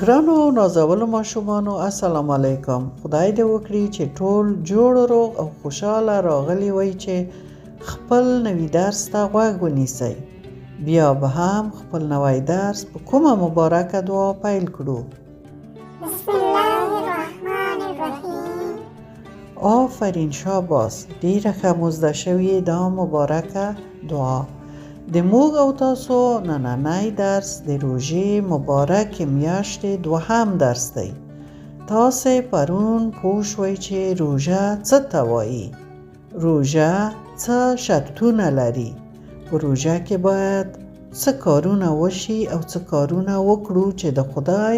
ګرانو او نازولو ماشومانو، السلام علیکم. خدای دې وکړي چې ټول جوړ، روغ او خوشاله راغلي وئ چې خپل نوي درس ته غوږ ونیسئ. بیا به هم خپل نوی درس په کومه مبارکه دعا پیل کړو؟ بسم الله الرحمن الرحیم. آفرین، شاباس، ډیره ښه مو زده شوې دا مبارکه دعا. د موږ او تاسو نننی درس د روژې مبارکې میاشتې دوهم درس دی. تاسې پرون پوه شوئ چې روژه څه ته وایي، روژه څه شرطونه لري، په روژه کې باید څه کارونه وشي او څه کارونه وکړو چې د خدای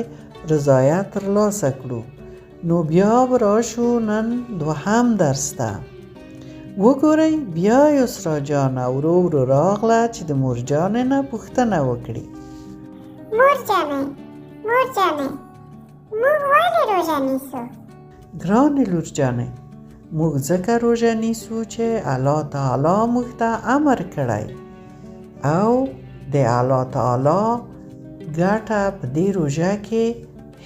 رضایت ترلاسه کړو. نو بیا به راشو نن دوهم درس ته. وګورئ، بیا یسرا جانه ورو ورو راغله چې د مور جانې نه پوښتنه وکړي. مور جانې، مور جانې، موږ ولې روژه نیسو؟ ګرانې لور جانې، موږ ځکه روژه نیسو چې الله تعالی موږ ته امر کړی او د الله تعالی ګټه په دې روژه کې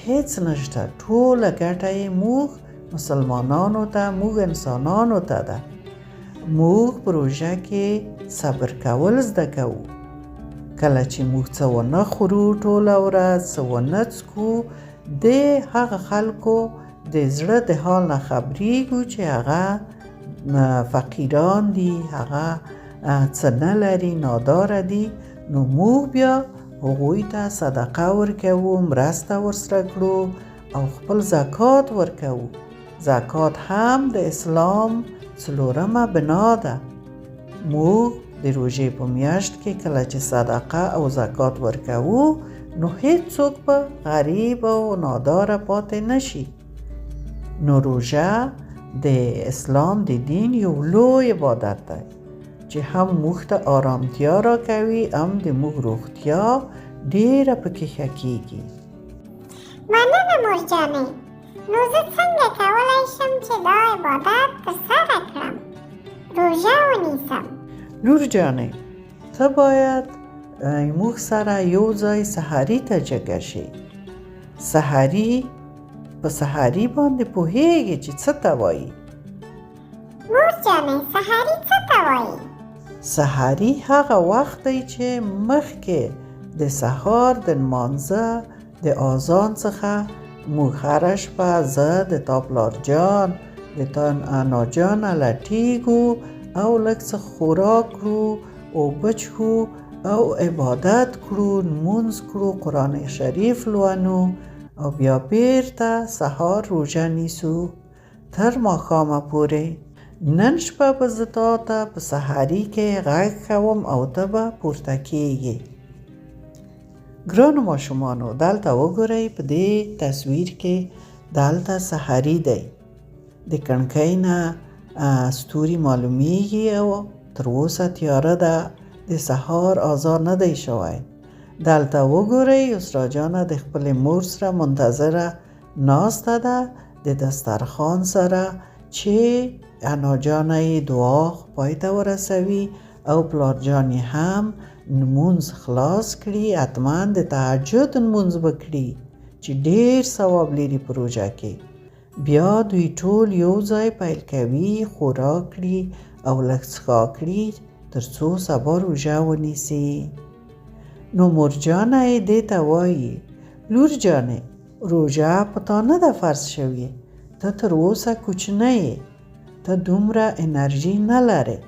هیڅ نشته. ټوله ګټه یې موږ مسلمانانو ته، موږ انسانانو ته ده. موږ په روژه کې صبر کول زده کوو. کله چې موږ څه ونه خورو، ټوله ورځ څه ونه څکو، د هغه خلکو د زړه د حال نه خبریږو چې هغه فقیران دي، هغه څه نه لري، ناداره دي. نو موږ بیا هغوی ته صدقه ورکوو، مرسته ورسره کړو او خپل زکات ورکوو. زکات هم د اسلام څلورمه بنا ده. موږ د روژې په میاشت کې کله چې صدقه او زکات ورکوو، نو هیڅوک به غریب او ناداره پاتې نشي. نو روژه د اسلام د دین یو لوی عبادت دی چې هم موږ ته آرامتیا راکوي، هم د موږ روغتیا ډیره پکې ښه کیږي. مننه مور جانې. نو زه څنګه کولی شم چې دا عبادت ترسره کړم، روژه ونیسم؟ لور جانې، ته باید موږ سره یو ځای سحري ته جګه شي. سحري، په سحري باندې پوهیږي چې څه ته وایي؟ مور جانې، سحري څه ته وایي؟ سحري هغه وخت دی چې مخکې د سهار د لمانځه د اذان څخه موږ هره شپه، زه، د تا پلار جان، د تا انا جانه لټیږو او لږ څه خوراک کړو، اوبه څښو او عبادت کړو، لمونځ کړو، قرآن شریف لولو او بیا بیرته سهار روژه نیسو تر ماښامه پورې. نن شپه به زه تا ته په سحري کې غږ کوم او ته به پورته کیږي. ګرانو ماشومانو، دلته وګورئ، په دې تصویر کې دلته سحري دی. د کړکۍ نه ستوري معلومیږي او تر اوسه تیاره ده، د سهار اذان نه دی شوی. دلته وګورئ، یسرا جانه د خپلې مور سره منتظره ناسته ده د دسترخوان سره چې انا جانه یې دعا پای ته ورسوي او پلار جان یې هم لمونځ خلاص کړي. حتما د تهجد لمونځ وکړي چې ډیر ثواب لري په روژه کې. بیا دوی ټول یو ځای پیل کوي خوراک کړي او لږ څښاک کړي تر څو سبا روژه ونیسي. نو مور جانه یې دې ته وایي: لور جانې، روژه په تا نه ده فرض شوې، ته تر اوسه کوچنی یې، ته دومره انرژي نه لرې،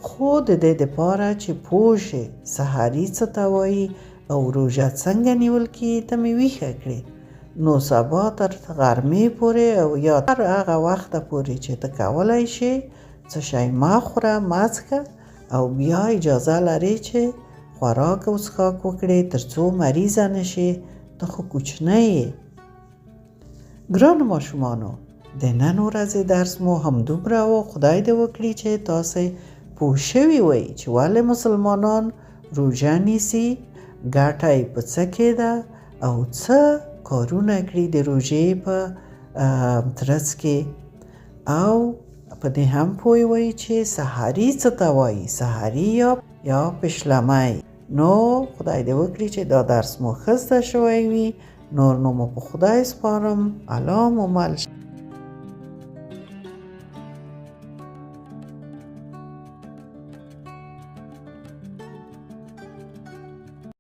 خو د دې دپاره چې پوه شې سحري څه ته وایي او روژه څنګه نیول کېږي، ته مې ویښه کړې. نو سبا تر غرمې پورې او یا تر هغه وخته پورې چې ته کولی شې، څه شی مه خوره، مه څښه او بیا اجازه لرې چې خوراک او څښاک وکړې تر څو مریضه نه شې، ته خو کوچنی یې. ګرانو ماشومانو، د نن ورځې درس مو همدومره و. خدای دې وکړي چې تاسې پوه شوي وئ چې ولې مسلمانان روژه نیسي، ګټه یې په څه کې ده او څه کارونه کړي د روژې په ترڅ کې، او په دې هم پوه وئ چې سحري څه ته وایي، سحري یا پشلمی. نو خدای دې وکړي چې دا درس مو ښه زده شوی وي. نور نو مو په خدای سپارم، الله مو مل شه.